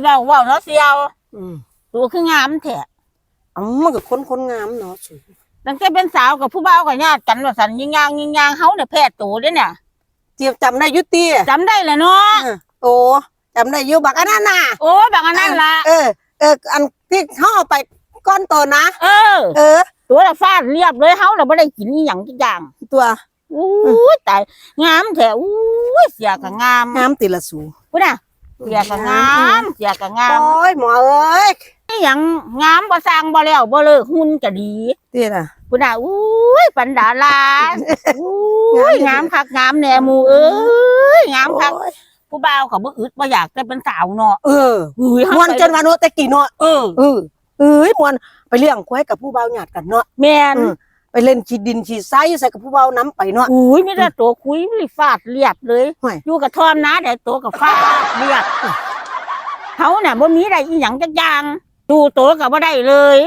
ເວົ້າ ເວົ້າເນາະສ່ຽວ ອືມ ໂຕຄືງາມແທ້. ເອົ້າ ມັນກໍຄົນ ຄົນງາມເນາະສູ ຕັ້ງແຕ່ເປັນສາວກັບຜູ້ບ່າວກໍຍາດກັນວ່າຊັ້ນ ຍິງຍ່າງ ຍິງຍ່າງ ເຮົານີ້ແພ້ໂຕເດ້ນີ້. ເຈັບ ຈຳໄດ້ຢູ່ຕິ? ຈຳໄດ້ແຫຼະເນາະ ເອີ ໂຕ ຈຳໄດ້ຢູ່ ບັກອັນນັ້ນນະ ໂອ້ ບັກອັນນັ້ນລະ ເອີ ເອີ ອັນທີ່ເຮົາເອົາໄປກ່ອນໂຕນະ ເອີ ເອີ ໂຕລະຟາດລຽບເລີຍ ເຮົາລະບໍ່ໄດ້ກິນອີ່ຫຍັງຈັກຢ່າງ ຕົວະ ອູ້ຍ ຕາຍ ງາມແທ້ ອູ້ຍ ເສື້ອກໍງາມ ງາມຕິລະສູ ພຸ້ນນະ ເສື້ອກໍງາມ ເສື້ອກໍງາມ ໂອ້ຍ ໝໍເອີຍ ອີ່ຫຍັງງາມບໍ່ສ້າງບໍ່ແລ້ວບໍ່ເລີກ ຫຸ່ນກໍດີ ຕິລະ ພຸ້ນນະ ອູ້ຍ ປັນດາລາ ອູ້ຍ ງາມຄັກງາມແນ່ໝູ່ເອີຍ ງາມຄັກ ໂອ້ຍ ຜູ້ບ່າວກໍບໍ່ອຶດບໍ່ຢາກແຕ່ເປັນສາວເນາະ ເອີ ອຸ້ຍ ມ່ວນຈົນວ່າເນາະ ແຕ່ກີ້ເນາະ ເອີ ເອີ ເອີຍ ມ່ວນ ໄປລ້ຽງຄວາຍກັບຜູ້ບ່າວຍາດກັນເນາະ ແມ່ນ ເອີ ໄປຫຼິ້ນຂີ້ດິນຂີ້ຊາຍຢູ່ໃສກັບຜູ້ບ່າວນຳໄປເນາະ ອຸ້ຍ ມີແຕ່ໂຕຄຸຍ ມີຟາດລຽບເລີຍ ຫ້ວຍ ຢູ່ກະທ່ອມນາໃດໂຕກໍຟາດລຽບ ເຮົານະບໍ່ມີໄດ້ອີ່ຫຍັງຈັກຢ່າງ ຢູ່ໂຕກໍບໍ່ໄດ້ເລີຍ